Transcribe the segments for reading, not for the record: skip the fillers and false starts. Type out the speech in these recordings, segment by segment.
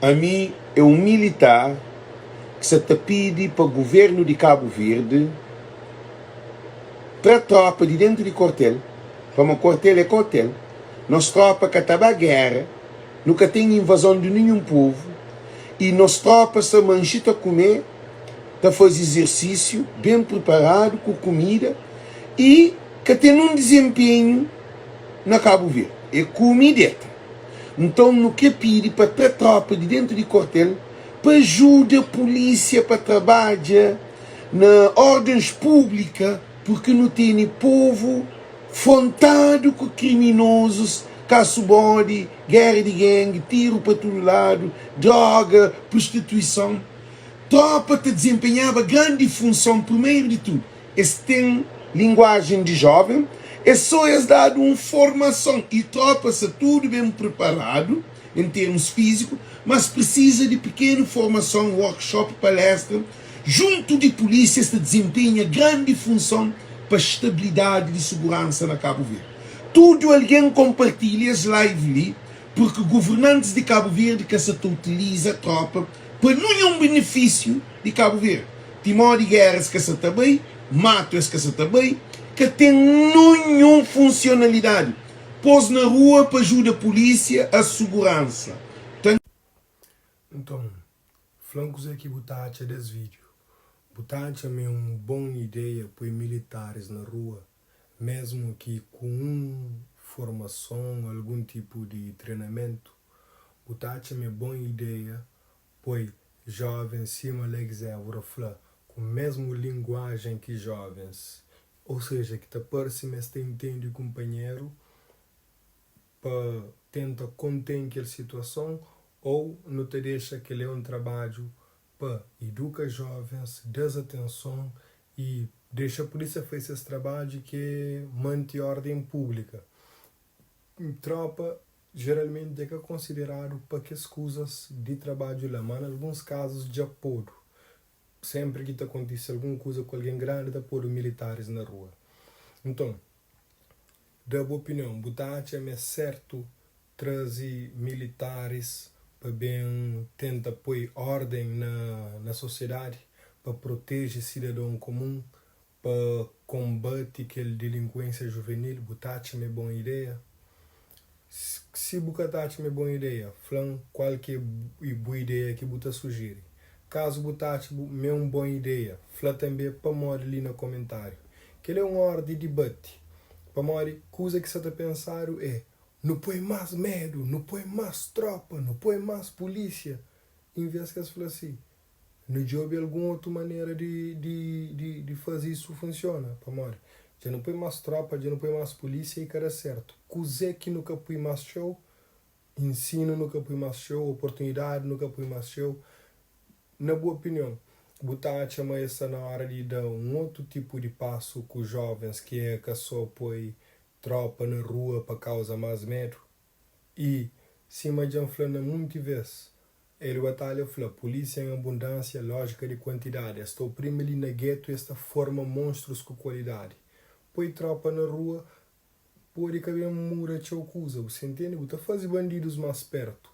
Ami é un militar ki sa ta pidi pa Guvernu di Kabu Verdi tra tropa di dentu di kuartel, pamo kuartel é ka otel, nos tropa ka ta ba gera, nu ka ten invazon di ninhun povu y nos tropa sa manxi ta kume, ta faze izersisiu, ben priparadu ku kumida y ka ten nun dizenpenhu na Kabu Verdi. É kume y deta. Nton nu kre pidi pa tra tropa di dentu di kuartel pa ajuda pulisia pa trabadja na ordens publika purki nu tene povu frontadu ku kriminozus, kasu bodi, gera di gengi, tiru pa tudu ladu, droga, prostituison. Tropa ta dizenpenhaba grandi funson primeru di tudu. Es ten linguajen di joven, é so es dadu un formason y tropa sta tudu ben preparadu en termus fiziku, mas prisiza di pikenu formason, workshop, palestra, juntu di pulisia es ta dizenpenha grandi funson pa stabilidadi di suguransa na Kabu Verdi. Tudu algen konpartilha es live li purki guvernantis di Kabu Verdi ka sa ta utiliza tropa pa nunhun benefisiu di Kabu Verdi. Timodi geras ka sa ta bai, matu es ka sa ta bai, ka ten nunhun funsionalidadi. Pos na rua pa ajuda pulisia a suguransa ta. Nton, fla-m kuzê ki bu ta atxa des vídiu. Bu ta atxa ma é un bon ideia poi militaris na rua, mésmu ki ku un formason ô algun tipu di trenamentu? Bu ta atxa ma é bon ideia Poi jovens sima Alex Évora fla, ku mesmu linguajen ki jovens, ou seja, ki ta parse ma es ta intende kunpanheru pa tenta konten kel situason ou nu ta dexa kel é un trabadju pa iduka jovens, da-s atenson i dexa pulisia fai ses trabadju ki é manti orden públika. Tropa Jeralmenti é ka konsideradu pa kes kuzas di trabadju la, má na alguns kazus dja podu. Sénpri ki ta kontise algun kuza ku algen grandi ta podu militaris na rua. Nton, da bu opinion, bu ta atxa ma é sértu traze militaris pa ben tenta poi órden na na sosiedadi, pa proteje sidadon komun? Pa konbati kel dilinkuensia juvenil, bu ta atxa ma é bon ideia? Si bu ka ta atxa ma é bon ideia, fla-m kual ki é bu ideia ki bu ta sujiri. Kazu bu ta atxa ma é un bon ideia, fla tanbê pamodi li na komentáriu. Kel é un óra di dibati, pamodi kuza ki sa ta pensadu é, Nu poi más medu, nu poi más trópa, nu poi más pulísia, envês ki es fla si, Nu djobe algun otu manera di di di di faze isu funsiona. Pamodi? Dja nu poi más trópa, dja nu poi más pulísia i ka da sértu. Kuzê ki nu ka pui más txeu? Ensinu nu ka pui más txeu, oportunidadi nu ka pui más txeu. Na bu opinion, bu ta atxa ma es sta na óra di da un otu tipu di pasu ku jóvens ki é ka sô poi trópa na rua pa kauza más medu? I, sima dja N fla na munti vês, Hélio Batalha fla, Pulísia en abundánsia, lójika di kuantidadi. Es ta oprimi li na getu i es ta forma monstrus ku kualidadi. Poi trópa na rua pode ka ben muda txeu kuza, bu sa intende? Bu ta faze bandidus más spertu.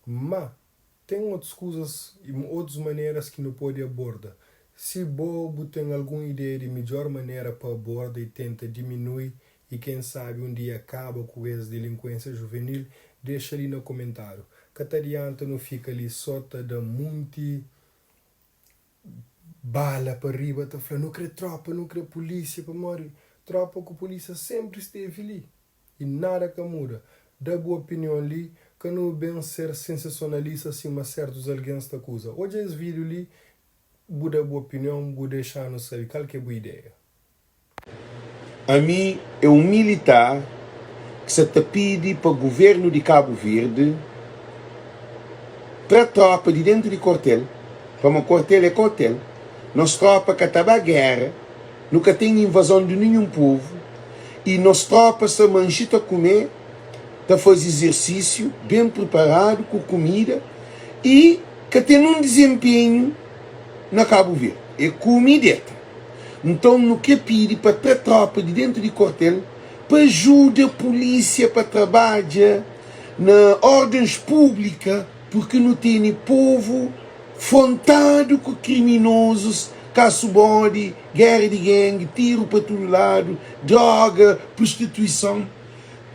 Má, Ten otus kuzas i otus maneras ki nu pode aborda. Si bo bu ten algun ideia di midjor manera pa aborda i tenta diminui i ken sabi un dia kaba ku es dilinkuensia juvenil, dexa li na komentariu. Ka ta adianta nu fika li so ta da munti bala pa riba ta fla nu kre tropa, nu kre pulisia pamodi tropa ku pulisia senpri stevi li. I nada ka muda. Da bu opinion li, ka nu ben ser sensasonalista sima sertus algens ta kuza. Odja es video li, bu da bu opinion, bu dexa-nu sabe kal ki é bu ideia. Ami é un militar ki sa ta pidi pa Guvernu di Kabu Verdi tra tropa di dentu di kuartel, pamo kuartel é ka otel, nos tropa ka ta ba gera, Nu ka ten invazon di ninhun povu i nos trópas ta manxe ta kume, ta faze izersísiu, ben priparadu ku kumida i ka ten nun dizenpenhu na Kabu Verdi. É kume i deta. Nton nu kre pidi pa tra trópa di dentu di kuartel pa ajuda pulísia pa trabadja na órdens públika. Purki nu tene povu frontadu ku kriminozus, kasu bodi, géra di gengi, tiru pa tudu ladu, droga, prostituison.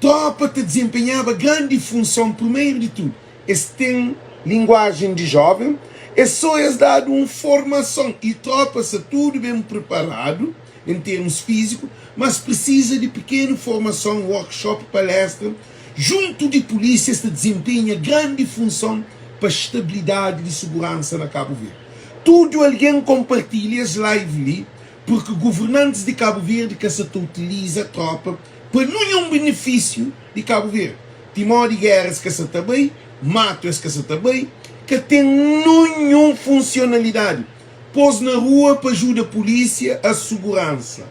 Tropa ta dizenpenhaba grandi funson, primeru di tudu, es ten linguajen di joven, é so es dadu un formason y tropa sta tudu ben preparadu en termus fiziku, mas prisiza di pikenu formason, workshop, palestra, juntu di pulisia es ta dizenpenha grandi funson pa stabilidadi di suguransa na Kabu Verdi. Tudu algen konpartilha es live li purki guvernantis di Kabu Verdi ka sa ta utiliza tropa pa ninhun benefisiu di Kabu Verdi. Timodi géra es ka sa ta bai, matu es ka sa ta bai, ka ten ninhun funsionalidadi. Pôs na rua pa ajuda pulisia a suguransa.